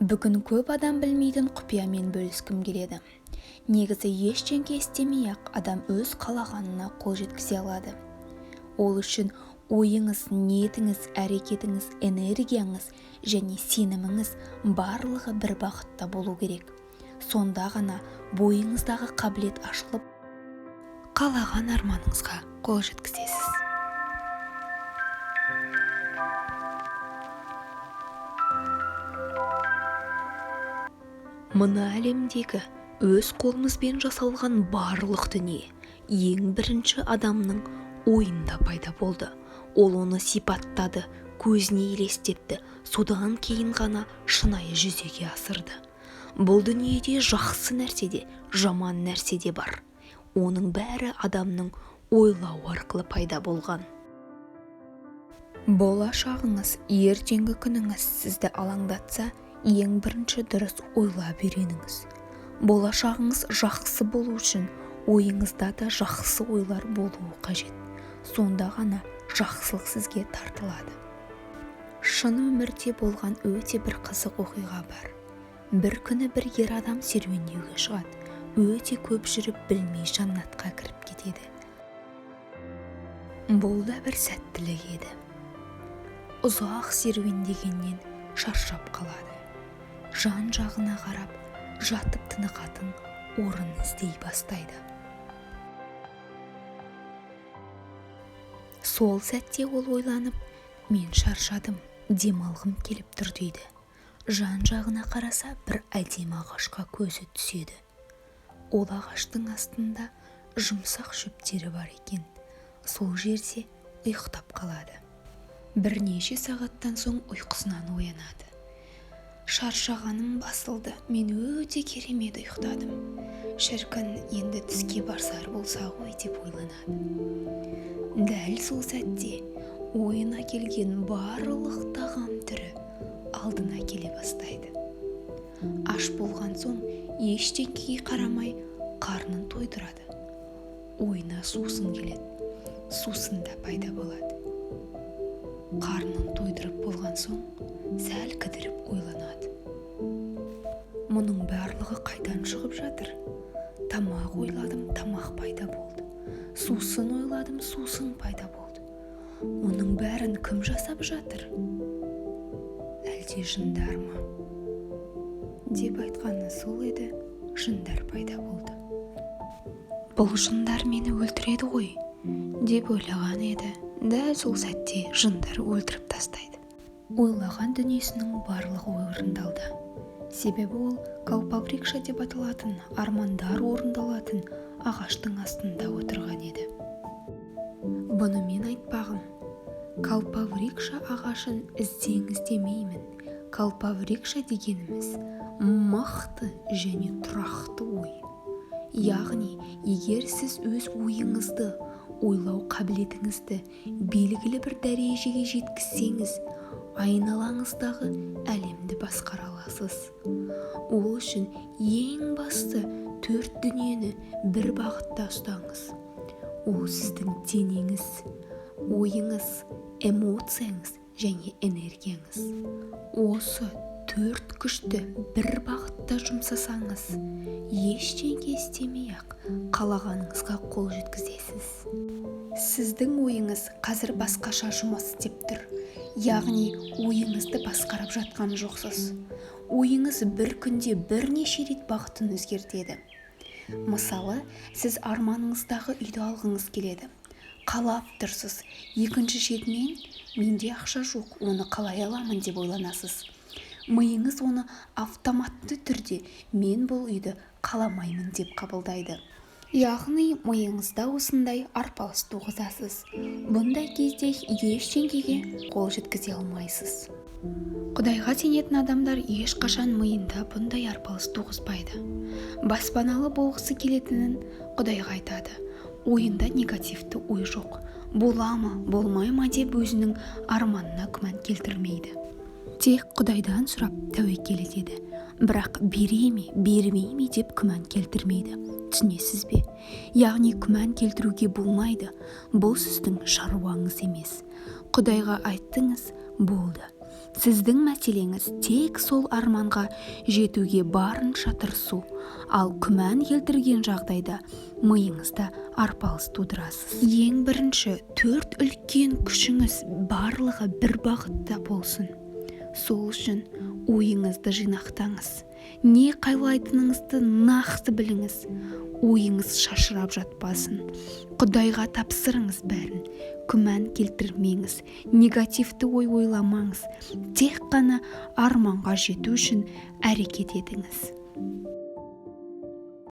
Бүгін көп адам білмейтін құпиямен бөліскім келеді. Негізі ештеңе істемей-ақ адам өз қалағанына қол жеткізе алады. Ол үшін ойыңыз, ниетіңіз, әрекетіңіз, энергияңыз және сеніміңіз барлығы бір бағытта болу керек. Сонда ғана бойыңыздағы қабілет ашылып, қалаған арманыңызға қол жеткізесіз. Мына әлемдегі өз қолымызбен жасалған барлық дүние ең бірінші адамның ойында пайда болды. Ол оны сипаттады, көзіне елестетті, содан кейін ғана шынайы жүзеге асырды. Бұл дүниеде жақсы нәрсе де, жаман нәрсе де бар. Оның бәрі адамның ойлауы арқылы пайда болған. Болашағыңыз, ертеңгі күніңіз сізді алаңдатса, ең бірінші дұрыс ойлап үйреніңіз. Болашағыңыз жақсы болу үшін ойыңызда да жақсы ойлар болуы қажет. Сонда ғана жақсылық сізге тартылады. Шын өмірде болған өте бір қызық оқиға бар. Бір күні бір ер адам серуендеуге шығады. Өте көп жүріп білмей жаннатқа кіріп кетеді. Бұл да бір сәттілік еді. Ұзақ серуендегеннен шаршап қалады. Жан-жағына қарап, жатып тынығатын орын іздей бастайды. Сол сәтте ол ойланып, мен шаршадым, демалғым келіп тұр дейді. Жан-жағына қараса, бір әдемі ағашқа көзі түседі. Ол ағаштың астында жұмсақ шөптері бар екен. Сол жерде ұйықтап қалады. Бірнеше сағаттан соң ұйқысынан оянады. Шаршағаным басылды, мен өте керемет ұйықтадым. Шіркін, енді түске барсар болса ғой деп ойланады. Дәл сол сәтте ойына келген барлық тағам түрі алдына келе бастайды. Аш болған соң ештеңеге қарамай қарнын тойдырады. Ойына сусын келеді. Сусын да пайда болады. Қарнын тойдырып болған соң сәл кідіріп ойланады. Мұның барлығы қайдан шығып жатыр? Тамақ ойладым, тамақ пайда болды. Сусын ойладым, сусын пайда болды. Оның бәрін кім жасап жатыр? Әлде жындар ма? Деп айтқаны сол еді, жындар пайда болды. Бұл жындар мені өлтіреді ғой, деп ойлаған еді. Дәл сол сәтте жындар өлтіріп тастайды. Ойлаған дүниесінің барлығы орындалды. Себебі ол Калпаврикша деп аталатын, армандар орындалатын ағаштың астында отырған еді. Бұны мен айтпағым. Калпаврикша ағашын іздеңіз демеймін. Калпаврикша дегеніміз мықты және тұрақты ой. Яғни, егер сіз өз ойыңызды, ойлау қабілетіңізді белгілі бір дәрежеге жеткізсеңіз, айналаңыздағы әлемді басқара аласыз. Ол үшін ең басты төрт дүниені бір бағытта ұстаңыз. Ол сіздің денеңіз, ойыңыз, эмоцияңыз және энергияңыз. Осы төрт күшті бір бағытта жұмсасаңыз, ештеңе істемей-ақ қалағаныңызға қол жеткізесіз. Сіздің ойыңыз қазір басқаша жұмыс істеп тұр. Яғни ойыңызды басқарып жатқан жоқсыз. Ойыңыз бір күнде бірнеше рет бағытын өзгертеді. Мысалы, сіз арманыңыздағы үйді алғыңыз келеді. Қалап тұрсыз. Екінші шетінен, менде ақша жоқ, оны қалай аламын деп ойланасыз. Миыңыз оны автоматты түрде мен бұл үйді қаламаймын деп қабылдайды. Яғни миыңызда осындай арпалыс туғызасыз. Бұндай кезде ештеңеге қол жеткізе алмайсыз. Құдайға сенетін адамдар ешқашан миында бұндай арпалыс туғызбайды. Баспаналы болғысы келетінін Құдайға айтады. Ойында негативті ой жоқ. Бола ма, болмай ма деп өзінің арманына күмән келтірмейді. Тек Құдайдан сұрап тәуекел етеді. Бірақ бере ме, бермей ме деп күмән келтірмейді. Түсінесіз бе? Яғни күмән келтіруге болмайды. Бұл сіздің шаруаңыз емес. Құдайға айттыңыз, болды. Сіздің мәселеңіз тек сол арманға жетуге барынша тырысу. Ал күмән келтірген жағдайда миыңызда арпалыс тудырасыз. Ең бірінші төрт үлкен күшіңіз барлығы бір бағытта болсын. Сол үшін ойыңызды жинақтаңыз. Не қалайтыныңызды нақты біліңіз. Ойыңыз шашырап жатпасын. Құдайға тапсырыңыз бәрін. Күмән келтірмеңіз, негативті ой ойламаңыз. Тек қана арманға жету үшін әрекет етіңіз.